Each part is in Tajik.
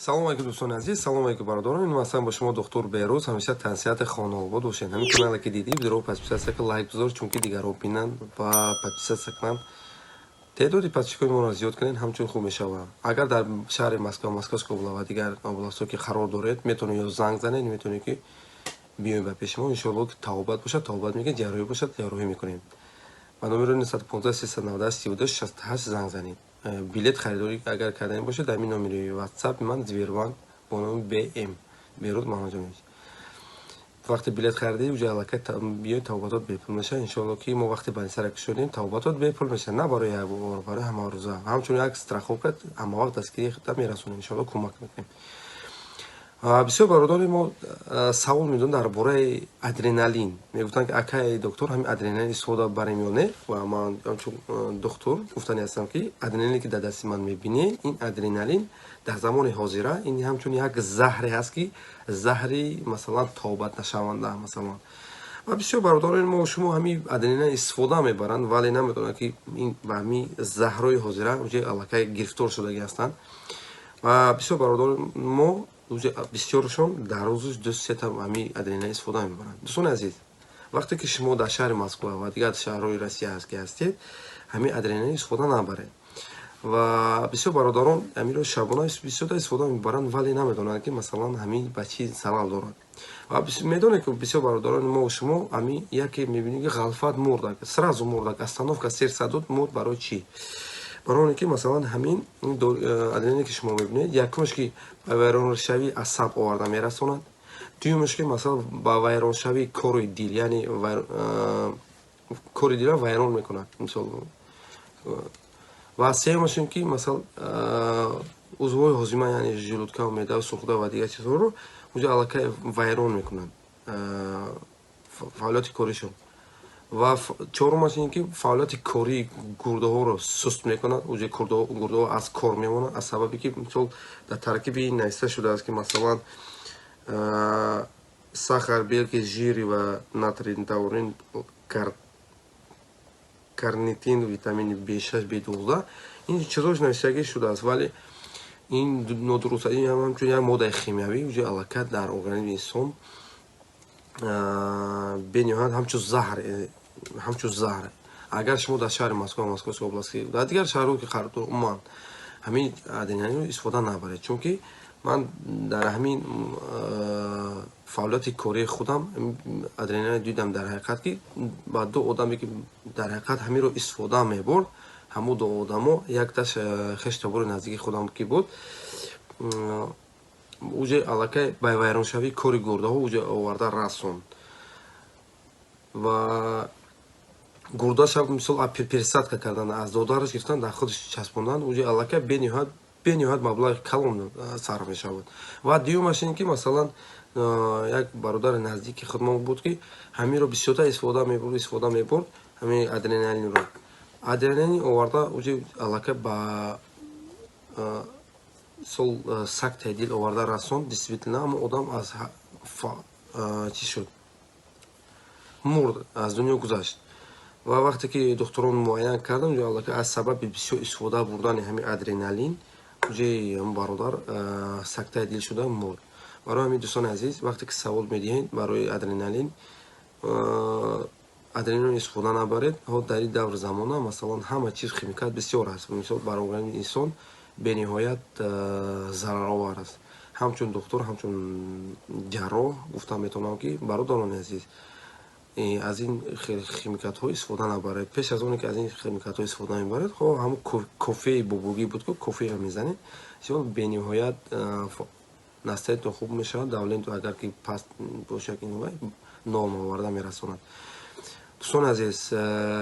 Салом алейкум, дӯстони азиз, салом алейкум, бародарон. Ин масалан бо шумо доктор Берӯз. Ҳамеша тансиҳати хонаобод бошед. Ҳамин канале ки дидӣ, видеоро подписаться кун, лайк бизор, чунки дигарро бинанд ва подписаться кунанд. Теъдоди подписчикои моро зиёд кунед, ҳамчун хуб мешавад. Агар дар шаҳри Москва, Московская область ва дигар областҳо ки қарор доред, метавонед ё занг занед, метавонед ки биёед ба пеши мо. Иншоалло, ки табобат бошад, табобат мекунем, ҷарроҳӣ бошад, ҷарроҳӣ мекунем. Ба номери 915 398 32 68 занг занед. Билет харидорӣ агар кардани бошад, дар ин номери WhatsApp ман, Сбербанк, бо номи БМ, Берӯз Маҳмадҷонович. Вақте билет харидӣ, уҷа аллакай биёед, табобатот бепул мешавад. Иншоалло, ки мо вақте больницара кушодем, табобатот бепул мешавад, на барои як бор, барои ҳамарӯза. Ҳамчун як страховка ҳамавақт дастгирии худта мерасонем, иншоалло, кӯмак мекунем. Бисёр бародари мо савол медоданд дар бораи адреналин. Мегуфтанд, ки акай доктор, ҳамин адреналин истифода барем ё не? Ва ман ҳамчун доктор гуфтани ҳастам, ки адреналине ки дар дасти ман мебинед, ин адреналин дар замони ҳозира ин ҳамчун як заҳре ҳаст, ки заҳри, масалан, тобатнашаванда, масалан. Ва бисёр бародарони мо шумо ҳамин адреналин истифода мебаранд, вале намедонанд, ки ин ба ҳамин заҳрҳои ҳозира уҷа аллакай гирифтор шудагӣ ҳастанд. Ва бисёр бародарони мо бисёршон дар рӯзаш ду сета ҳамин адреналин истифода мебаранд. Дӯстони азиз, вақте ки шумо дар шаҳри Москва ва дигар шаҳрҳои Россия ҳаст ки ҳастед, ҳамин адреналин истифода набаред. Ва бисёр бародарон ҳаминро шабона бисёрта истифода мебаранд, вале намедонанд, ки, масалан, ҳамин ба чӣ залал дорад. Ва медонед, ки бисёр бародарони мо шумо ҳамин яке мебинед, ки ғалфат мурдак, сразу мурдак, остановка сердца дод, мурд. Барои чӣ? Барои оне ки, масалан, ҳамин адреналине ки шумо мебинед, якумаш, ки ба вайроншавии асаб оварда мерасонад, дуюмаш, ки, масалан, ба вайроншавии кори дил, яъне кори дилро вайрон мекунад, мисол. Ва сеюмаш ин ки, масалан, узвҳои ҳозима, яъне желудка, меъда, сухда ва дигар чизҳоро уҷо аллакай вайрон мекунанд фаъолияти коришон. Ва чорумаш ин ки фаъолияти кории гурдаҳоро суст мекунад, уҷо гурдаҳо аз кор мемонанд, аз сабабе ки, мисол, дар таркиби ин нависта шудааст, ки, масалан, сахар, белки, жири ва натрий, таурин, карнитин, витамини B6, B12, ин чизош нависагӣ шудааст, вале ин нодуруст. Ин ҳамчун як моддаи химиявӣ уҷо аллакай дар организми инсон бениҳоят ҳамчун заҳр. Агар шумо дар шаҳри Москва, Московской области, дар дигар шаҳрҳо ки қарор, умуман ҳамин адреналинро истифода набаред, чунки ман дар ҳамин фаъолияти кории худам адреналин дидам. Дар ҳақиқат, ки ба ду одаме ки дар ҳақиқат ҳаминро истифода мебурд, ҳамун ду одамо, якташ хештабори наздики худам ки буд, уҷа аллакай ба вайроншавии кори гурдаҳо уҷа оварда расонд ва гурдаша, мисол, пересадка кардан, аз додараш гирифтан, дар худаш часпондан, уҷа аллакай бениҳоят маблағи калон сарф мешавад. Ва дуюмаш ин ки, масалан, як бародари наздики худмон буд, ки ҳаминро бисёртар истифода мебурд, ҳамин адреналинро. Адреналин оварда уҷа аллакай ба сол сактаи дил оварда расонд. Действительно, ҳамон одам аз чӣ шуд, мурд, аз дунё гузашт. Ва вақте ки духтурон муайян карданд, аллакай аз сабаби бисёр истифода бурдани ҳамин адреналин уҷаи ҳамн бародар сактаи дил шуда мурд. Барои ҳамин, дӯстони азиз, вақте ки савол медиҳед барои адреналин, адреналин истифода набаред. Ҳо, дар ин даври замона, масалан, ҳама чиз химикат бисёр аст, мисол, бар организми инсон бениҳоят зараровар аст. Ҳамчун духтур, ҳамчун ҷарроҳ гуфта метавонам, ки, бародарони азиз, аз ин химикатҳо истифода набаред. Пеш аз оне ки аз ин химикатҳо истифода мебаред, хо, ҳамун кофеи бобогӣ буд, ку коферо мезанед, бениҳоят настроениятон хуб мешавад, давлениятон агар ки паст бошад, норма оварда мерасонад. Дӯстони азиз,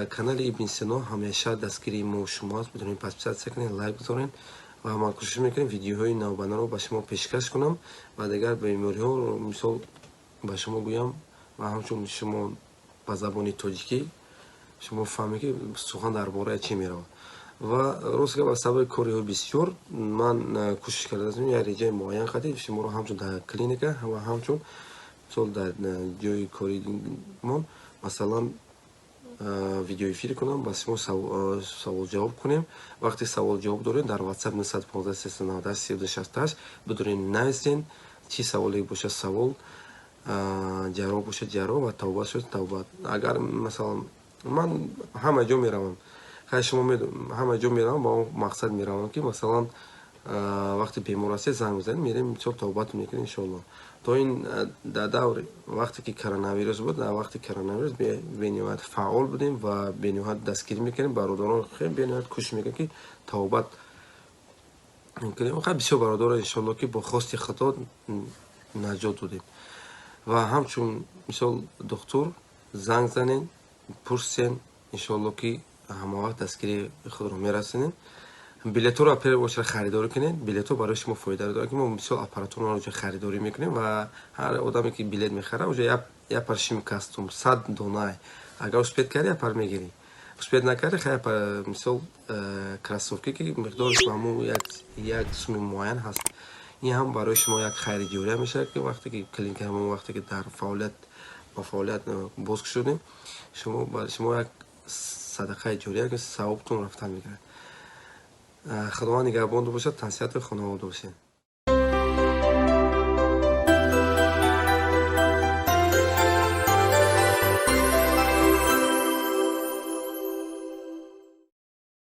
канали Ибни Сино ҳамеша дастгирии мо шумо аст. Метавонед подписаться кунед, лайк гузоред ва ман кӯшиш мекунем видеоҳои навбанаро ба шумо пешкаш кунам ва дигар бемориҳоро, мисол, ба шумо гӯям ва ҳамчун шумо ба забони тоҷикӣ шумо фаҳмед, ки сухан дар бораи чӣ меравад. Ва рост гап, аз сабаби кориҳои бисёр ман кӯшиш кардаастам як реҷаи муайян кардем, шуморо ҳамчун дар клиника ва ҳамчун, мисол, дар ҷои коримон, масалан. Видеоэфир кунам, ба шумо савол-ҷавоб кунем. Вақте савол-ҷавоб дорем, дар WhatsApp 915 398 3268 бидурен, нависен, чӣ саволе бошад савол, ҷарроҳ бошад ҷарроҳ ва табобат шуд табобат. Агар, масалан, ман ҳама ҷо меравам, хай, шумо ҳама ҷо меравам, ба он мақсад меравам, ки, масалан, вақте бемор ҳастед, занг мезанед, мерем, мисол, табобат мекунем, иншоалло. То ин дар даври вақте ки коронавирус буд, дар вақти коронавирус бениҳоят фаъол будем ва бениҳоят дастгирӣ мекардем бародарон, хеле бениҳоят кӯшиш мекардем, ки табобат кунем. Хай, бисёр бародаро, иншоалло, ки бо хости Худо наҷот додем. Ва ҳамчун, мисол, духтур занг занен, пурсен, иншоалло, ки ҳамавақт дастгирии худро мерасонем. Билетҳоро первый харидорӣ кунед, билетҳо барои шумо фоида дорад, ки мо, мисол, аппаратураро ҷо харидорӣ мекунем ва ҳар одаме, ки билет мехарад, уже як пар шими костюм, 100 дона. Агар успеть кардӣ, як пар мегирӣ, успеть накардӣ, хай, пар, мисол, кроссовки, ки миқдораш ба ҳамун як суми муайян ҳаст. Ин ҳам барои шумо як хайри ҷория мешавад, ки вақте ки клиника, ҳамон вақте ки дар фаъолият, ба фаъолият боз шудем, шумо як садақаи ҷория, ки савобтон рафтан мегирад. Худованд нигаҳбонтон бошад, тансиҳату хонавода бошед.